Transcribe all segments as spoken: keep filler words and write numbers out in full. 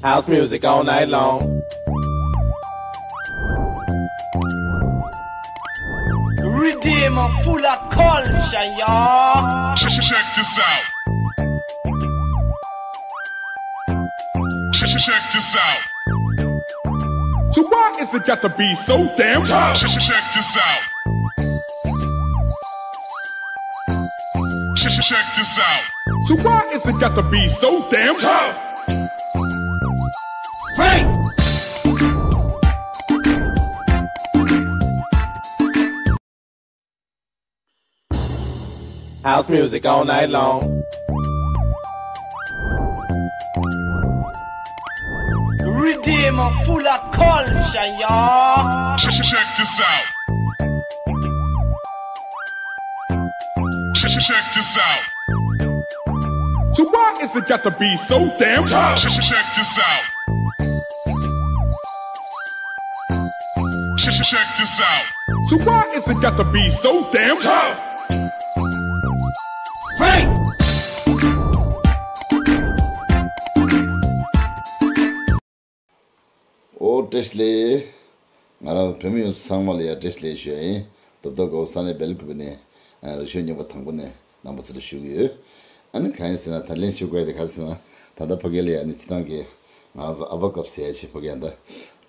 House music all night long. Redeem full of culture, y'all. Check, check, check this out. Check, check, check this out. So why is it got to be so damn tough? Check, check, check this out. Check, check, check this out. So why is it got to be so damn tough? House music all night long. Redeem full of culture, y'all. Check, check, check this out. Check, check, check this out. So why is it got to be so damn tough? Check, check, check this out. Check, check, check this out. So why is it got to be so damn tough? Frank! ཨོ་བཀྲ་ཤིས་བདེ་ལེགས། ང་རང་བོད་མི་ཡོངས་ཚང་མ་ལ་ཡང་བཀྲ་ཤིས་བདེ་ལེགས་ཞུ་ཡ་ཡིན། རྡོབ་རྡོབ་དགའ་བོ་ས་གནས་སྦེལ་ཀོབ་ནས་རིག་གཞུང་རྙིང་པ་དང་པོ་ནས་རྣམ་པ་ཚོ་ལ་ཞུ་གི་ཡོད། ཨ་ནི་གང་ཡིན་ཟེར་ན། ད་ལན་ཞུ་དགོས་དེ་ག་རེ་ཟེར་ན། ད་ལྟ་ཕ་གི་ལ་ཡ་ནི་སྤྱི་བཏང་གི་ང་རང་ཚོ་ཨ་ཕ་སྐབས་ཟེར་ཡ་ཆེ་ཕ་གི་ཡ་ད་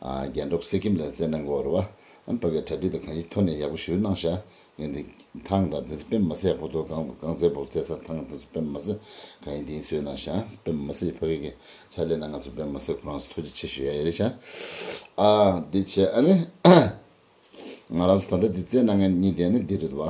རྒྱན་དྲུག་གསེར་སྐྱེམས་ལ་བསྩལ་གནང་གི་ཡོད་རེད་བ། ཨ་ནི་ཕ་གི་གྲ་སྒྲིག་དང་གང་ཅི་ཐོག་ནས་ཡག་པོ་ཞུ་གནང་ཤག་ངས་འདི་ཐང་དང་འདི་ཚོ་དཔེ་མ་སྲིད་ཡག་པོ་འདུག་གང་གང་ཚེ་བོར་ཚེ་ས་ཐང་འདི་ཚོ་དཔེ་མ་སྲིད་གང་ཡིན་འདི་བཟོས་གནང་ཤག་དཔེ་མ་སྲིད་ཕ་གི་གི་ཕྱག་ལས་གནང་མཁན་ཚོ་དཔེ་མ་སྲིད་ཁོ་རང་ཚོ་ཐུགས་རྗེ་ཆེ་ཞུ་ཡ་ཡོད་རེད་ཤག་ཨ་འདི་བྱས་ཨ་ནི་ང་རང་ཚོ་ད་ལྟ་འདི་བསྩལ་གནང་མཁན་གཉིས་དེ་ནི་འདི་རེད་བ།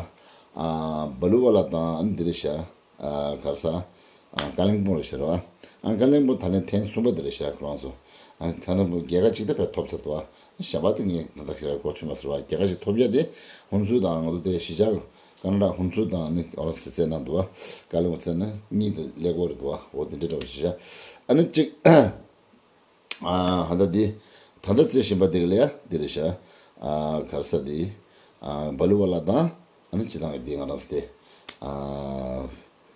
ཨ་བ་ལུ་བ་ལ་དང་ཨ་ནི་འདི་རེད་ཤག་ཨ་ག་རེ་ཟ། ཨ་ཀ་ལིང་སྤུང་རེད་ཤག་རེད་བ། ཨ་ཀ་ལིང་སྤུང་ད་ལན་ཐེངས་གསུམ་པ་དེ་རེད་ཤག་ཁོ་རང་ཚོ། ཨ་ཀ་ལིང་སྤུང་རྒྱལ་ཁ་ཅིག་ད་ཕར་ཐོབ་ཚར་འདུག་བ། གཞན་པ་དེ་ངས་ད་ལྟ་ཞིག་ལ་གོ་ཚོད་མ་ཟེར་བ། རྒྱལ་ཁ་ཞིག་ཐོབ་ཡ་དེ་ཧུན་སུར་དང་ང་ཚོ་དེ་གཞིས་ཆགས་ཀ་ན་ཌ་ཧུན་སུར་དང་ནི་ཨོ་རོ་སི་བསྩལ་གནང་འདུག་བ། ཀ་ལིང་སྤུང་བསྩལ་ན་གཉིས་དེ་ཀླད་ཀོར་རེད་འདུག་བ། འོ་དེ་འདྲ་འདྲ་བོ་ཞིག་ཤག་ཨ་ནི་གཅིག་ཨ་ཧ་ད་འདི་ད་ལྟ་བསྩལ་བཞིན་པ་འདི་ག་ལ་ཡ་འདི་རེད་ཤག་ཨ་ག་རེ་ཟ་འདི་ཨ་བ་ལུ་བ་ལ་དང་ཨ་ནི་སྤྱི་བཏང་གི་འདི་ང་རང་ཚོ་དེ་ཨ་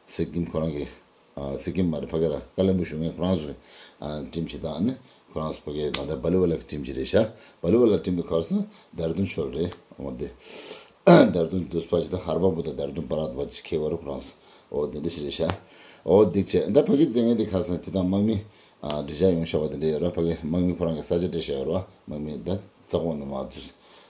གསེར་སྐྱེམས་ཁོ་རང་གི་ཨ་གསེར་སྐྱེམས་མ་རེད། ཕ་གི་ར་ཀ་ལིང་སྤུང་བཞུགས་མཁན་ཁོ་རང་ཚོ་གི་ཨ་ཊིམ་ཅིག་དང་ཨ་ནི་ཁོ་རང་ཚོ་ཕ་གི་ད་ལྟ་བ་ལུ་བ་ལ་གི་ཊིམ་ཅིག་རེད་ཤག་བ་ལུ་བ་ལ་ཊིམ་དེ་ག་རེ་ཟ་ན་ལྡེ་ར་ལྡུན་ཕྱོགས་རེད། འོ་དེ་ལྡེ་ར་ལྡུན་དུས་ཕ་ཅིག་ད་ཧར་བ་བུ་དང་ལྡེ་ར་ལྡུན་བར་དུ་བ་ཅིག་ཁེལ་བ་རེད་ཁོ་རང་ཚོ། འོ་དེ་འདྲ་ཞིག་རེད་ཤག་འོ་འདི་བྱས་ད་ཕ་གི་བསྩལ་མཁན་དེ་ག་རེ་ཟ་ན་སྤྱི་བཏང་དམག་མི་ཨ་འགྲིག་ཆགས་ཡོང་ཤག་པ་དེ་འདྲ་ཡོད་ར། ཕ་གི་དམག་མི་ཁོ་རང་གི་ས་ཆ་སྤྲད་བཞག་ཡོད་ར་བ། དམག་མི་ད་རྩ་ཁོངས་ནས་མར་དུས་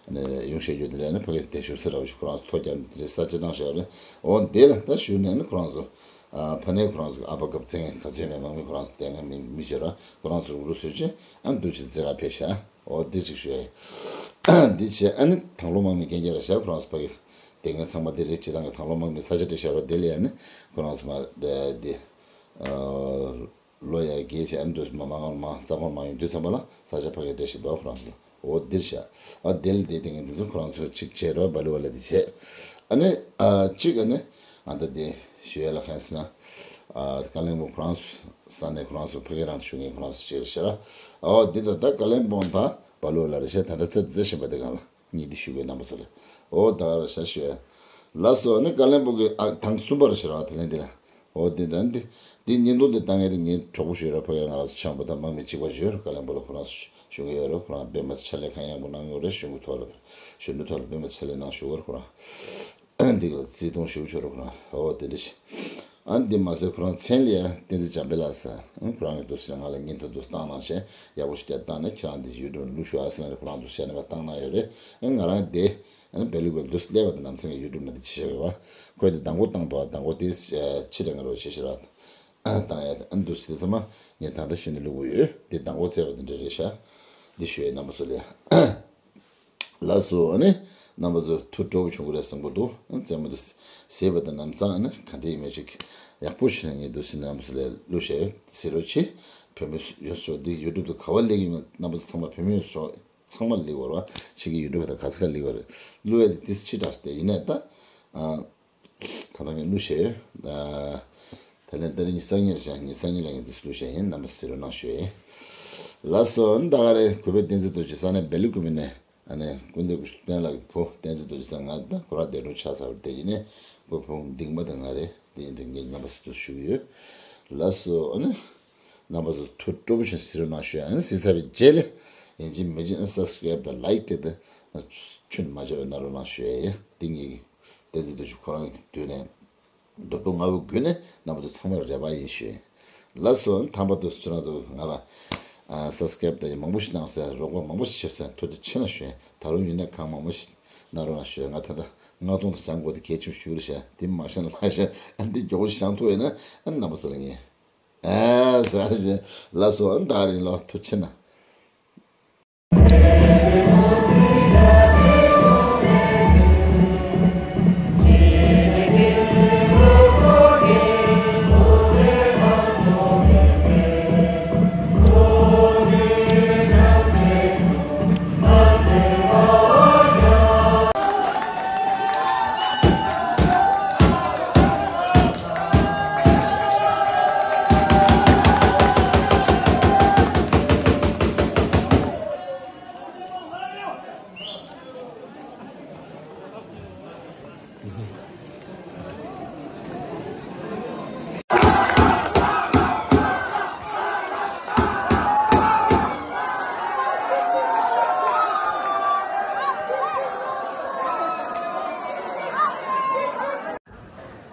ནས་ཡོང་བཞག་རྒྱུ་དེ་འདྲ་ནི་ཕ་གི་དེ་བཞུགས་ས་འདྲ་བོ་ཞིག་ཁོ་རང་ཚོ་ཐོ་བརྒྱབ་ནས་དེ་འདྲའི་ས་ཆ་གནང་བཞག་ཡོད་རེད། འོ་འདི་ལ་ད་བཞུགས་ནས་ནི་ཁོ་རང་ཚོ་ཨ་ཕ་ནས་ཁོ་རང་ཚོ་ཨ་ཕ་སྐབས་བསྩལ་མཁན་ག་ཚོད་མེད་དམག་མི་ཁོ་རང་ཚོ་བསྡད་མཁན་མི་མི་ཞིག་ར། ཁོ་རང་ཚོ་རུག་རུག་བཟོས་བྱས་ཨ་འདུག་ཅིག་བསྩལ་ག་ཕེབས་ཤག་འོ་འདི་ཅིག་ཞུ་ཡ་ཡིན། འདི་བྱས་ཨ་ནི་དང་ལོ་དམག་མི་རྐྱང་རྐྱང་རེད་ཤག་ཁོ་རང་ཚོ་ཕ་གི་བསྡད་མཁན་ཚང་མ་འདི་རེད། སྤྱི་བཏང་གི་དང་ལོ་དམག་མི་ས་ཆ་སྤྲད་བཞག་ར། དེ་ལ་ཡ་ནི་ཁོ་རང་ཚོ་མ་འདི་ཨ། ལོ་ཡ་རྒས་བྱས་ཨ་འདུག་མ་མ་ངར་མ་རྩ་ཁོར་མ་ཡོང་དུས་ཙམ་པ་ལ་ས་ཆ་ཕ་གིར་སྤྲད་བཞག་འདུག་ཁོ་རང་ཚོ། འོ་འདིར་བཞག་ཨ་དེ་ལ་བསྡད་བསྡད་མཁན་འདི་ཚོ་ཁོ་རང་ཚོ་གཅིག་བྱས་རོགས་བ་ལུ་བ་ལ་འདི་བྱས། ཨ་ནི་ཨ་གཅིག་ཨ་ནི་ཨ་ད་དེ་ཞུ་ཡ་ལ་གང་ཟེར་ན། ཨ་ཀ་ལིང་སྤུང་ཁོ་རང་ཚོ་ས་གནས་ཁོ་རང་ཚོ་ཕ་གི་རང་བཞུགས་མཁན་ཁོ་རང་ཚོ་གཅིག་རེད་ཤག་ར། འོ་འདི་ད་ད་ཀ་ལིང་སྤུང་དང་བ་ལུ་བ་ལ་རེད་ཤག་ད་ད་བསྩལ་བསྩལ་བཞིན་པ་དེ་གང་ལ། གཉིས་འདི་ཞུ་བའི་རྣམ་པ་ཚོ་ལ། འོ་ད་ག་ར་ཤ་ཞུ་ཡ། ལགས་སོ། ཨ་ནི་ཀ་ལིང་སྤུང་གི་ཨ་ཐེངས་གསུམ་པ་རེད་ཤག་ར་དེ་ལན་འདི་ལ། འོ་འདི་ད་འདི་འདི་བརྙན་ཐུང་འདི་ལྟ་མཁན་དེ་ངའི་གྲོགས་པོ་ཞིག་ཡོད་ར། ཕ་གིར་ང་རང་ཚོ་ཆང་བུ་དང་དམག་མི་གཅིག་པ་ཞིག་ཡོད་ར། ཀ་ལིང་སྤུང་ལ་ཁོ་རང་ཚོ་བཞུགས་ཀྱི་ཡོད་ར། ཁོ་རང་དཔེ་མ་ཚད་ཕྱག་ལས་གང་ཡག་པོ་གནང་ཡོད་རེད། གཞུང་གི་ཐོག་ལ་གཞོན་ནུ་ཐོག་ལ་དཔེ་མ་ཚད་ཕྱག་ལས་གནང་བཞུགས་ཡོད་ར་ཁོ་རང་། འདི་ག་ལ་བརྩི་མཐོང་ཞུ་ཆོག་རོགས་གནང་། འོ་དེ་འདྲ་ཞིག་ཨ་འདི་མ་ཟད་ཁོ་རང་མཚན་ལ་ཡ་བསྟན་འཛིན་འཇམ་དཔལ་ལགས་ཟེར། ཨ་ཁོ་རང་གི་འདུག་ཟེར་ང་ལ་བརྙན་ཐུང་འདུག་བཏང་གནང་བྱས་ཡག་པོ་ཞིག་བརྒྱབ་བཏང་ནས་ཁྱེད་རང་འདི་ཡུ་ཊུབ་ལ་བླུགས་ཤོག་ཨ་ཟེར་ནས་ཁོ་རང་འདུག་བྱས་ནས་མར་བཏང་གནང་ཡོད་རེད། ཨ་ང་རང་དེ་ཨ་ནི་བེ་ལུ་བེ་ལུ་འདུག་སླེབས་པ་དང་ནམ་སང་གི་ཡུ་ཊུབ་ནང་དེ་ཕྱེ་བཞག་ཡོད་པ། ཁོས་དེ་མདང་དགོང་བཏང་འདུག་ཨ་མདང་དགོང་དེ་ཕྱི་དྲོ་ང་རོ་བྱེད་ཤེས་ར་བཏང་ཡ་ཨ་འདུག་ཟེར་ཙམ་མ་ངས་ད་ལྟ་བཤད་ནས་བླུགས་ཡོད། དེ་མདང་དགོང་བཙལ་བ་དེ་འདྲ་རེད་ཤག་འདི་ཞུ་ཡའི་རྣམ་པ་ཚོ་ལ་ཡ། ལགས་སོ། ཨ་ནི་རྣམ་པ་ཚོ་ཐུགས་སྤྲོ་བོ་བྱུང་གི་རེད་བསམ་གྱི་འདུག་རྩེད་མོ་འདི་ཟེར་བ་དང་ནམ་སང་ཨ་ནི་ག་འདྲ་ཡིན་མིན་ཅིག་ཡག་པོ་ཞིག་ངས་འདུག་སེ་རྣམ་པ་ཚོ་ལ་བླུགས་བཞག་ཡོད། ཟེར་རོགས་བྱེད། བོད་མི་ཡོངས་སུ་འདི་ཡུ་ཊུབ་དུ་ག་པར་སླེབས་ཀྱི་ཡོད་རྣམ་པ་ཚོ་ཚང་མ་བོད་མི་ཡོངས་སུ་ཚང་མ་སླེབས་ཡོད་རེད་བ། ཕྱི་གི་ཡུ་ཊུབ་དང་ག་ཚོད་ཀ་སླེབས་ཡོད་རེད། བླུགས་ཡ་དེ་ཏིས་ཕྱི་དྲགས་སུ་བསྡད་ཡིན་ནའི་ད། ད་ལྟ་ངས་བླུགས་བཞག་ཡོད། ད་ལན་ཏ་རིག་ཉི་ཤུ་རྩ་གཉིས་རེད་ཤག་ཉི་ཤུ་རྩ་གཉིས་ལ་ངས་འདི་བླུགས་བཞག་ཡིན། རྣམ་པ་ཚོ་གཟིགས་རོགས་གནང་ཞུ་ཡིན། ལགས་སོ། ཨ་ནི་ད་ག་རེད། གུས་པས་བསྟན་འཛིན་རྡོ་རྗེ་ས་གནས་སྦེལ་ཀོབ་ནས་ཨ་ནི་ཀུན་དགའ་སྐུ་ཞབས་བསྟན་ལགས་ཀྱི་བུ་བསྟན་འཛིན་རྡོ་རྗེ་ས་ང་ད་ཁོ་རང་འདས་གྲོངས་ཆགས་ཚར་བ་དེ་ཡིན་ནའི་ཁོའི་བུ་འདིང་མ་དང་ང་རེད། དེ་ཡིན་དུས་ངས་རྣམ་པ་ཚོ་ཚོ་ཞུ་གི་ཡོད། ལགས་སོ། ཨ་ནི། རྣམ་པ་ཚོ་ཐུགས་སྤྲོ་པོ་བྱུང་། གཟིགས་རོགས་གནང་ཞུ་ཡ། ཨ་ནི་གཟིགས་ཚར་བའི་རྗེས་ལ་ཡིན་གཅིག་མིན་གཅིག་ཨ་ནི་སབ་སི་ཀེ་རེབ་དང་ལའིཀ་སྤྲད་དེ་ཁྱོན་ནས་མ་བརྗེད་པ་གནང་རོགས་གནང་ཞུ་ཡ་ཡིན། འདི་ངེད་ཀྱི་བསྟན་འཛིན་རྡོ་རྗེ་ཁོ་རང་གི་མདུན་ནས་རྡོག་རྡོག་ལྔ་པོའི་བརྒྱུད་ནས་རྣམ་པ་ཚོ་ཚང་མར་རེ་བ་ཡིན་ཞུ་ཡིན། ལགས་སོ། ཨ་ནི་དང་པོ་དུ་ཁྱོད་རང་ཚོ་ང་ལ་ཨ་སབ་སི་ཀེ་རེབ་དང་མང་པོ་ཞིག་གནང་སོང་། རོགས་པ་མང་པོ་ཞིག་བྱས་སོང་། ཐུགས་རྗེ་ཆེ་གནང་ཞུ་ཡིན། ད་རུང་ཡིན་ན་གང་མང་པོ་ཞིག་གནང་རོགས་གནང་ཞུ་ཡིན། ང་ད་ལྟ་ལྔ་སྟོང་དང་བྱང་སྒོ་དེ་གལ་ཆེན་པོ་ཞིག་རེད་ཤག་འདི་མ་བཞག་ན་ལྷག་ཤག་ཨ་འདི་མགྱོགས་པོ་ཞིག་བྱང་ཐུབ་ཡོད་ན་ཨ་རྣམ་པ་ཚོ་ལ་ངས། ཨ་ཟ་ཞེས་ལ་སོ་ཨ་ད་རིང་ལོ་ཐུགས་ཆེ་ན།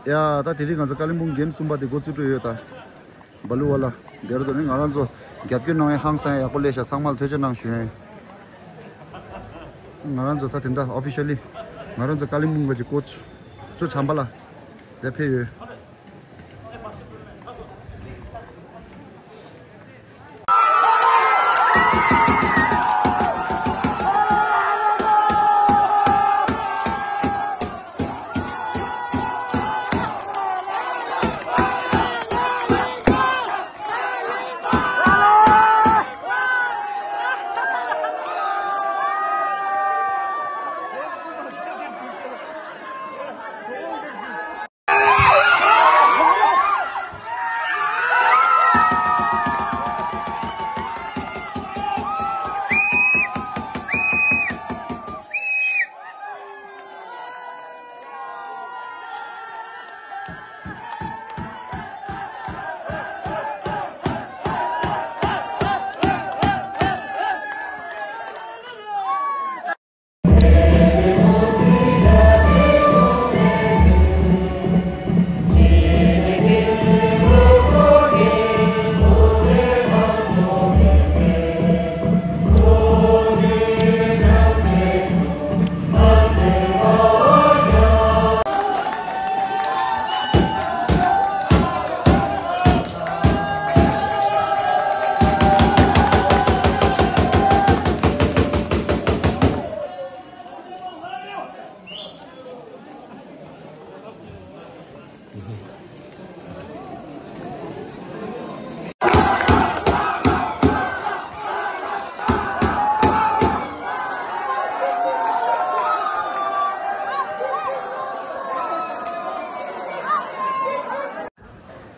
ཡ། ད་དེ་རིང་ང་ཚོ་ཀ་ལིམ་པོང་གེམ་གསུམ་པ་དེ་འགོ་བཙུགས་འགྲོ་ཡོད་ད། བ་ལུ་བ་ལ། དེར་དུ་ནི་ང་རང་ཚོ་རྒྱབ་སྐྱོར་གནང་བའི་ཧང་སང་ཡག་པོ་སླེབས་ཤག་ཚང་མ་ལ་ཐུགས་རྗེ་ཆེ་གནང་ཞུ་ཡིན། ང་རང་ཚོ་ད་དེ་འདྲ་ཨོ་ཕི་ཤལ་ལི་ང་རང་ཚོ་ཀ་ལིམ་པོང་གི་ཀོ་ཆུ་ཅོ་བྱམས་པ་ལ་དེ་ཕེབས་ཡོད།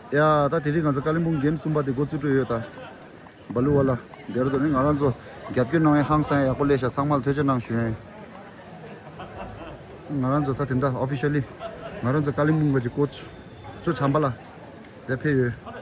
ཡ། ད་དེ་རིང་ང་ཚོ་ཀ་ལིམ་པོང་གེམ་གསུམ་པ་དེ་འགོ་བཙུགས་འགྲོ་ཡོད་ད། བ་ལུ་བ་ལ། དེར་དུ་ནི་ང་རང་ཚོ་རྒྱབ་སྐྱོར་གནང་བའི་ཧང་སང་ཡག་པོ་སླེབས་ཤག་ཚང་མ་ལ་ཐུགས་རྗེ་ཆེ་གནང་ཞུ་ཡིན། ང་རང་ཚོ་ད་དེ་འདྲ་ཨོ་ཕི་ཤལ་ལི་ང་རང་ཚོ་ཀ་ལིམ་པོང་གི་ཀོ་ཆུ་ཅོ་བྱམས་པ་ལ་དེ་ཕེབས་ཡོད།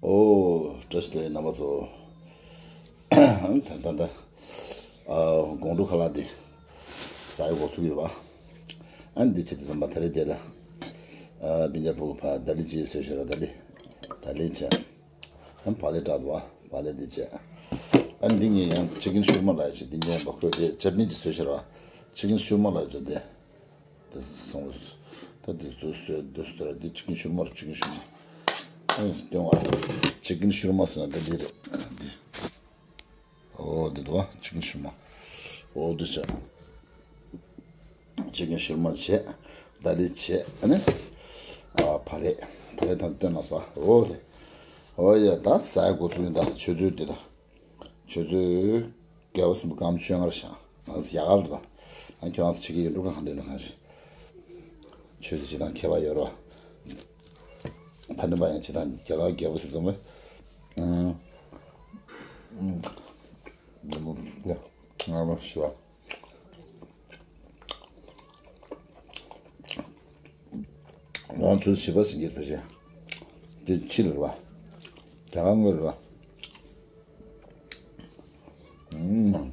ཨོ། བཀྲ་ཤིས་བདེ་ལེགས་རྣམ་པ་ཚོ། ད་ད་ད། ཨ། དགོང་དྲོ་ཁ་ལག་འདི་ཟ་ཡི་འགོ་ཚུགས་ཡོད་པ། ཨ་འདི་བྱེད་དུས་ཙམ་པ་ད་རེས་དེ་ལ། ཨ་སྤུན་ཀྱག་ཕྲུ་གུ་ཕ་ད་ལི་ཅི་བཟོས་ཤེས་ར་ད་ལི། ད་ལི་བྱས། ཨ་བག་ལེབ་བསྲེགས་འདུག་བ། བག་ལེབ་འདི་བྱས། ཨ་འདི་ངས་ཡང་ཅི་ཀིན་ཤུར་མ་ལ་ཅི་འདི་ངས་འབག་ཁོས་དེ་ཅབ་ནི་ཅི་བཟོས་ཤར་བ། ཅི་ཀིན་ཤུར་མ་ལ་ཅི་དེ། དེ་སོང་། ད་དེ་ཚོ་བཟོས་འདི་བཟོས་ར་འདི་ཅི་ཀིན་ཤུར་མ་ར་ཅི་ཀིན་ཤུར་མ། ཨ་ནི་སྟོན་བ། ཅི་ཀིན་ཤུར་མ་ཟེར་ན་ད་འདི་རེད། འདི། ཨོ་འདི་འདུག་བ་ཅི་ཀིན་ཤུར་མ། ཨོ་འདི་བྱས། ཅི་ཀིན་ཤུར་མ་བྱས། ད་ལི་བྱས་ཨ་ནི། ཨ་བ་རེད། བ་རེད་དང་སྟོན་ལ་ས་ཨོ་དེ། ཨོ་ཡ་ད་ཟ་ཡ་འགོ་ཚུགས་ཡིན་ད་ཆུ་ཚོད་འདི་ད། ཆུ་ཚོད་བརྒྱད་པ་གསུམ་པ་སྐར་མ་བཅོ་ལྔ་རེད་ཤག་ང་ཚོ་ཡག་ག་རེད་ད། ང་ཁྱོད་རང་ཚོ་ཕྱི་རྒྱལ་ཡུལ་གྲུ་གང་ག་འདྲ་ཡོད་ན་གང་ཞིག་ཆུ་ཚོད་སྤྱི་དང་ཁྱད་པར་ཡོད་རེད་བ། ཕ་ནི་པ་ཡང་སྤྱི་དང་རྒྱ་གར་རྒྱལ་པོ་ཟེར་ཙམ་པས། ང་མ་ཤི་བ། ང་ཚོའི་བྱིས་པ་ཟིན་གྱི་ཕལ་ཆེར། དེ་ཕྱི་ལ་རེད་བ། རྒྱ་གར་དངོས་རེད་བ། ཨུམ།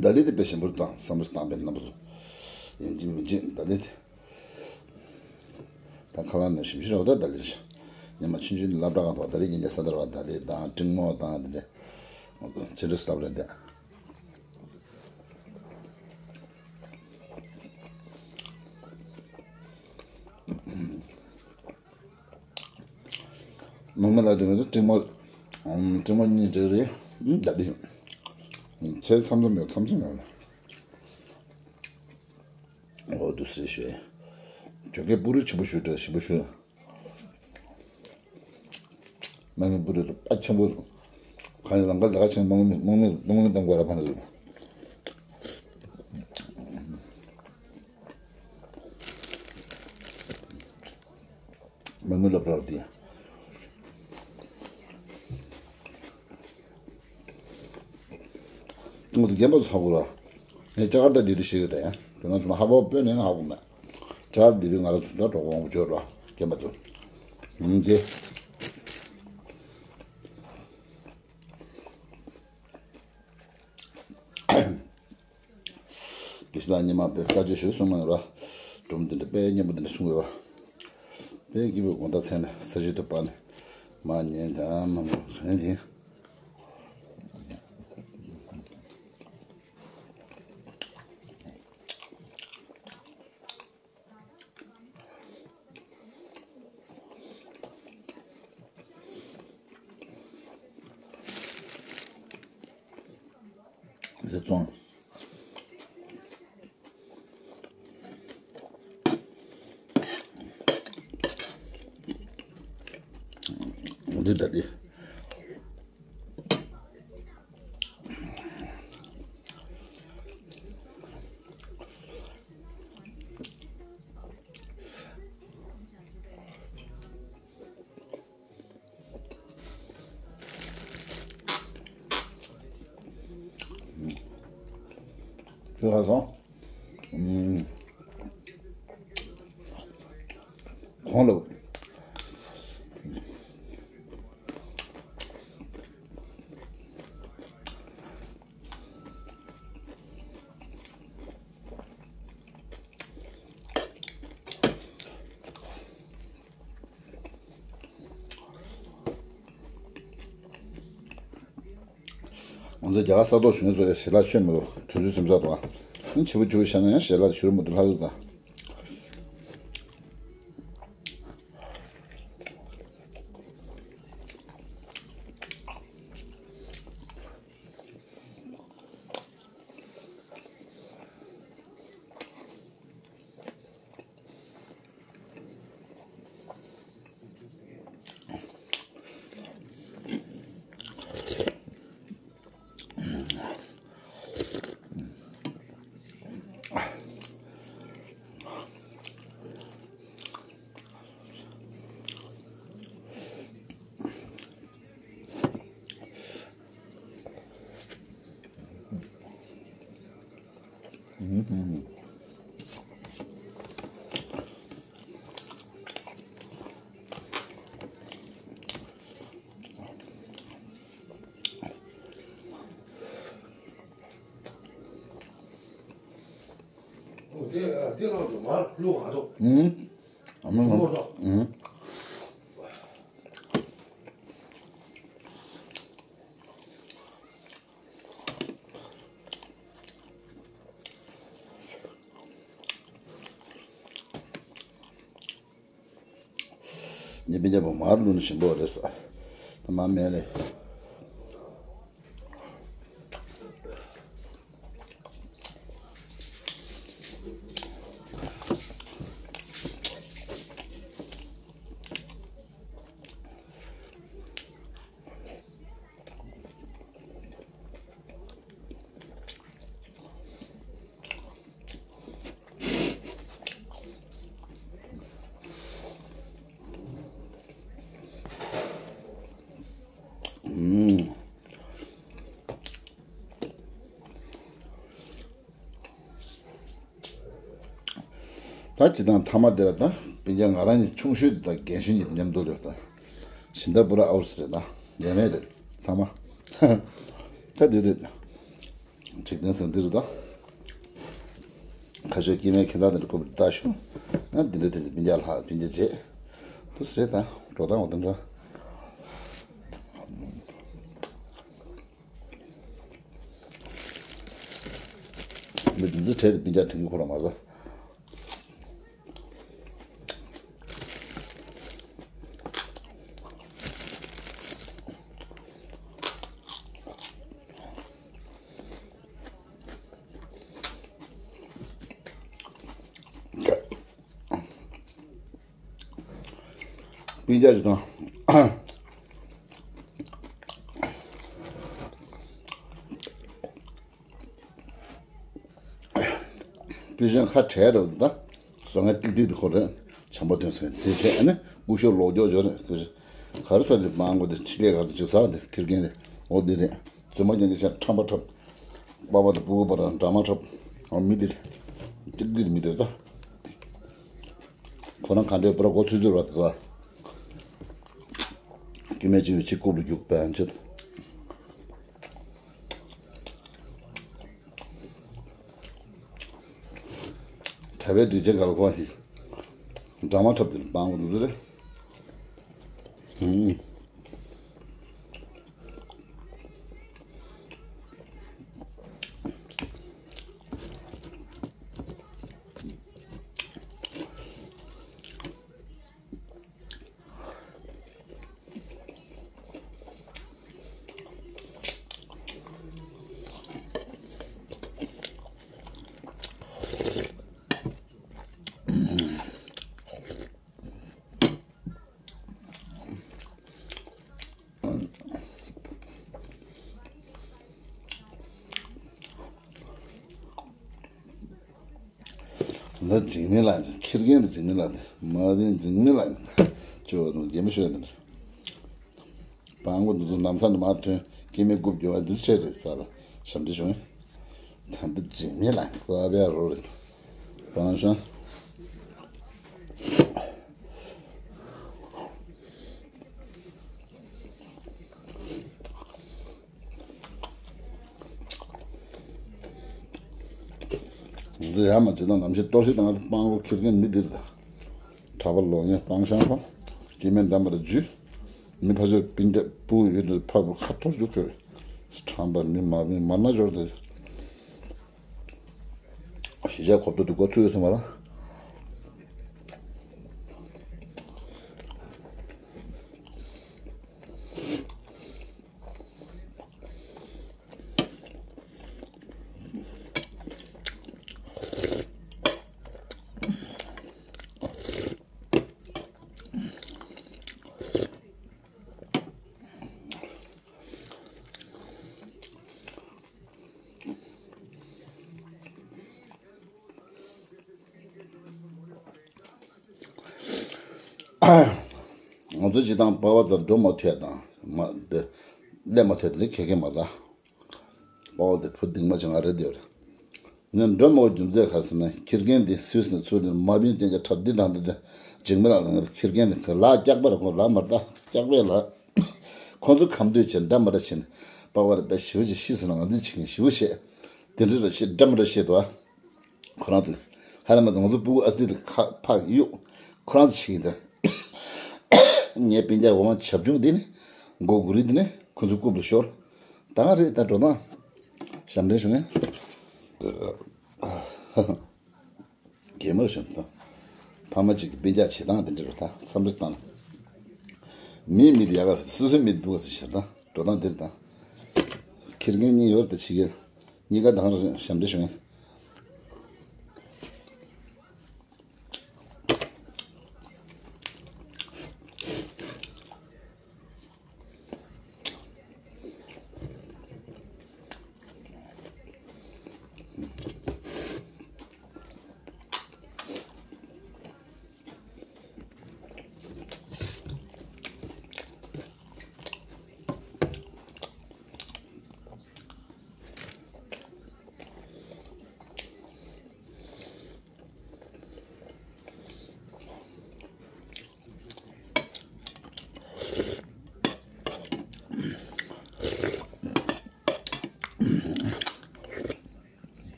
ད་ལི་དེ་དཔེ་ཞིམ་པོ་དང་བསམ་བློ་བཏང་པའི་རྣམ་པ་ཚོ། ཡིན་གཅིག་མིན་གཅིག་ད་ལི་དེ། ད་ཁ་ལག་ནང་ཞིམ་ཞིམ་རེད་བ། ད་ད་ལི་ཉི་མ་ཆུང་ཆུང་ནས་སློབ་གྲྭ་གང་ཐོག་ད་ལི་ཡིན་གྱི་ས་དར་བ་ད་ལི་དང་ཀྲིང་མོ་དང་དེ་འདྲ་ཅི་འདྲ་སློབ་རེད་འདི། ནང་མི་ལ་དུ་ནི་ཀྲིང་མོ། ཀྲིང་མོ་གཉིས་འདྲ་རེད། ད་ལི་ཚེ་མཚམས་མཚམས་ཡོད་མཚམས་མཚམས་ཡོད། འོ་འདུག་སེ་ཞུ། ཁྱོད་ཀྱི་པུ་རི་ཆེན་པོ་ཞུ་དྲ་ཞིམ་པོ་ཞུ། དམག་མི་པུ་རི་ལ་དཔའ་ཆེན་པོ། གང་ཡིན་ལང་ཀ་ལ་ཁ་ཆེན་དམག་མི་དམག་མི་དམག་མི་གཏོང་དགོས་ར་ཕ་ན་ཟེར། དམག་མི་སློབ་གྲྭ་དེ། ང་ཚོ་རྒན་པ་ཚོ་ཧ་གོ་ར། ངས་ཅ་ཀར་ཏ་དེ་དུས་ཤེས་ཡོད་ད་ཡང་། དེ་ང་ཚོ་ཧ་བོ་དཔོན་ནས་ཧ་གོ་མེད། ཅ་ཀར་ཏ་དེ་དུས་ང་རང་ཚོ་ད་གྲོགས་པོ་འོང་བྱོས་ར་རྒན་པ་ཚོ། ཨུམ་དེ། དགེ་བཤེས་ལགས་ཉི་མ་དཔེ་བཀའ་བརྒྱུད་ཞུ་གསུང་མ་ཡིན་ར། སྒྲུང་འདི་འདྲ་དཔེ་སྙན་པོ་འདི་འདྲ་གསུང་ཡོད་བ། དཔེ་སྐྱིད་པོའི་དགོང་དག་མཚན་ནས་ས་གཞི་དུ་སྤར་ནས་མ་ཉན་དང་མ་མོ་གང་ཡིན། ཟེར་བཙོང་། འདི་ལྟ་སྟེ། ཁྱོད་ཁ་སང་། གོང་ལ། ང་ཚོ་རྒྱ་གར་ས་ཐོག་བཞུགས་མཁན་ཚོ་ཡང་ཞལ་ལག་མཆོད་མི་འདུག་དུས་ཚོད་ཟིན་ཚར་འདུག་ཨ་ནི་བྱིས་པ་ཆུ་བོ་ཤར་ན་ཡང་ཞལ་ལག་བྱུར་མི་འདུག་ལྷ་ཡུལ་དང་། དེ་དེ་ལ་དུ་མར་བླུག་ང་ཚོ། ཨུམ། ཨ་མ་མ། ཨུམ། ཉེ་སྤུན་ཀྱག་པོ་མར་བླུགས་ན་ཞིམ་པོ་རེད་ས། ད་མ་མེད་ལེ། ཨུམ། ད་སྤྱིར་བཏང་མཐའ་མ་དེ་ལ་ད་སྤུན་ཀྱག་ང་རང་གཉིས་ཆུང་ཤོས་དེ་དང་རྒན་ཤོས་གཉིས་དེ་མཉམ་དུ་རེད་ད། གཞན་དག་པུ་ར་ཨའུ་སི་རེད་ད། ཡ་མེད་རེད་ཚང་མ། ད་འདི་རེད། འཇིག་རྟེན་ཟེར་འདི་རེད་ད། ཁ་ཤས་སྐྱེ་དམན་ཁྱེད་རང་དེ་འདྲ་སྐུ་པར་ལྟ་ཞུ། ན་འདི་འདྲ་དེ་སྤུན་ཀྱག་ལྷག་སྤུན་ཀྱག་རྗེས། དུ་སེ་རེད་ད། འགྲོ་སྟངས་འོ་དེ་འདྲ། མི་འདི་ཚོ་གྲས་དེ་སྤུན་ཀྱག་དྲན་གྱི་ཁོ་རང་མ་གཏོགས། སྤུན་ཀྱག་ཅིག་དང་། སྤུན་ཆེན་ཁ་བྲལ་རེད་ད། བཟོ་ལྔ་ཏིག་ཏིག་དེ་ཁོ་རེད། བྱམས་པ་ཐོན་སོང་དེ་བྱས་ཨ་ནི་སྐུ་ཞབས་ལོག་ཀྱོག་ཀྱོག་རེད། ག་རེ་ས་དེ་མང་གོ་དེ་ཕྱི་ལས་ག་རེ་ཅིག་ཟ་བ་དེ་ཁེར་རྐྱང་རེད། འོ་དེ་རེད། རྫུན་མ་རྐྱང་རྐྱང་བྱས་ཁྲམ་པ་འཁྲབ། པ་པ་དང་ཕྲུ་གུ་བར་འདྲ་མ་འཁྲབ། འོ་མི་དེ་རེད། ཏིག་ཏིག་མི་དེ་རེད་ད། ཁོ་རང་ག་འདྲའི་པུ་ར་མགོ་ཚོད་ཚོད་རེད་ད། སྐྱེ་དམན་གཅིག་ཡོད་ཆེ་རྐུབ་ལ་རྒྱུག་པའི་ཨ་མཆོད། གྲྭ་པའི་སྒྲིག་ཆས་ག་ལ་གོ་ཞིག་འདྲ་མ་འཁྲབ་དེ་སྤང་གོ་འདུག་ཟེར། ཧུམ། ད་འཇིགས་མེད་ལགས་ཀྱི་ཁེར་རྐྱང་དུ་འཇིགས་མེད་ལགས་དེ་མ་བིན་འཇིགས་མེད་ལགས་ནི་ཅོ་ནུ་རྒྱལ་མོ་ཤོད་ནི་རེད། སྤང་གོ་འདི་ཚོ་ནམ་ས་ནས་མར་ཐོན་སྐྱེ་དམན་རྐུབ་རྒྱོབ་ཡ་འདི་ཚོ་ཆེ་རེད་ས་ལ་ཞབས་འདྲི་བྱུང་། ད་འདི་འཇིགས་མེད་ལགས་ནི་ཀོ་བེ་རོ་རེད། སྤང་ཤང་། འདི་ཡ་མ་བྱེད་དང་ནམ་ཞིག་གཏོར་བཤིག་དང་སྤང་རོ་ཁེར་རྐྱང་མི་འདིར་དང་། གྲྭ་པ་ལོ་ངན་སྤང་ཤང་པ། སྐྱེ་དམན་འདམ་པར་འཇུས། མི་ཕ་ཚོད་སྤུན་ཀྱག་སྤུ་ཡོད་དུ་ཕ་བུ་ཁ་འཐོར་རྒྱུ་ཁོས། ཁྲམ་པར་མི་མ་བིན་མར་ན་འབྱོར་ཏེ། གཞིས་ཆགས་གོ་བསྡུ་འདུག་གོ་ཚུད་སོང་བ་ལ། ང་ཚོ་སྤྱི་བཏང་པ་ཕ་ཚོར་འགྲོ་མ་ཐུབ་དང་མ་དེ་སླེབས་མ་ཐུབ་དེ་ནི་ཁེ་ཁེ་མ་རེད། པ་ཕ་དེ་བུ་འདིང་མ་བྱུང་ང་རེད་དེ་རེད། ངས་འགྲོ་མ་དགོས་རྒྱུ་མཚན་ག་རེ་ཟེར་ན་ཁེར་རྐྱང་དེ་སུས་ནས་ཚུར་ནས་མ་བིན་རྐྱང་རྐྱང་འཁྲབ་འདི་དང་འདི་དེ་འཇིགས་མེད་ལགས་ལ་ངར་ཁེར་རྐྱང་དེ་ལག་སྐྱག་པ་ར་ཁོ་ལག་མ་རེད་ད་སྐྱག་པའི་ལག་ཁོ་ཚོ་གམ་དུས་བྱས་འདྲ་མ་འདྲ་བྱས་ནས་པ་ཕ་ར་དཔེ་ཞི་བ་ཅིག་ཤི་སོང་ན་ང་ཚོས་བྱེད་མཁན་ཞི་བ་བྱས་དེ་འདྲ་ར་བཤད་འདྲ་མ་འདྲ་བཤད་དོ། ཁོ་རང་ཚོ་ ཧ་ལམ་ང་ཚོ་སྤུ་གུ་ཨ་སི་ཏི་ལ་ཁ་ཕག་གཡུག་ཁོ་རང་ཚོ་བྱེད་ཀྱི་འདུག་ངའི་སྤུན་ཀྱག་འོ་མ་བྱབ་ཆུང་འདི་ནི་མགོ་སྒུར་རི་འདི་ནི་ཁོ་ཚོ་རྐུབ་ལ་ཤོར། ད་ག་རེད། ད་འགྲོ་དང་། ཞབས་འདྲེན་ཞུ་ནས། གད་མོ་ཞིག་དང་། ཕ་མ་གཅིག་གི་སྤུན་ཀྱག་བྱེད་སྟངས་དེ་འདྲ་རུ་ད་འཚམས་འདྲི་བཏང་། མིའི་མི་དེ་ཡག་ག་ཟེར། སོ་སོའི་མི་དེ་སྡུག་ག་ཟེར་ཞེས་དང་འགྲོ་སྟངས་དེ་རུ་དང་། ཁྱེར་མཁན་གཉིས་ཡོད་རེད། ད་ཕྱི་རྒྱལ་གཉིས་ཀ་དང་རུ་ཞབས་འདྲི་ཞུ་ཡིན།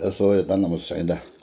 ཨེ་སོ་ཡ་ད་ན་མོ་ས་ཡིན་ད།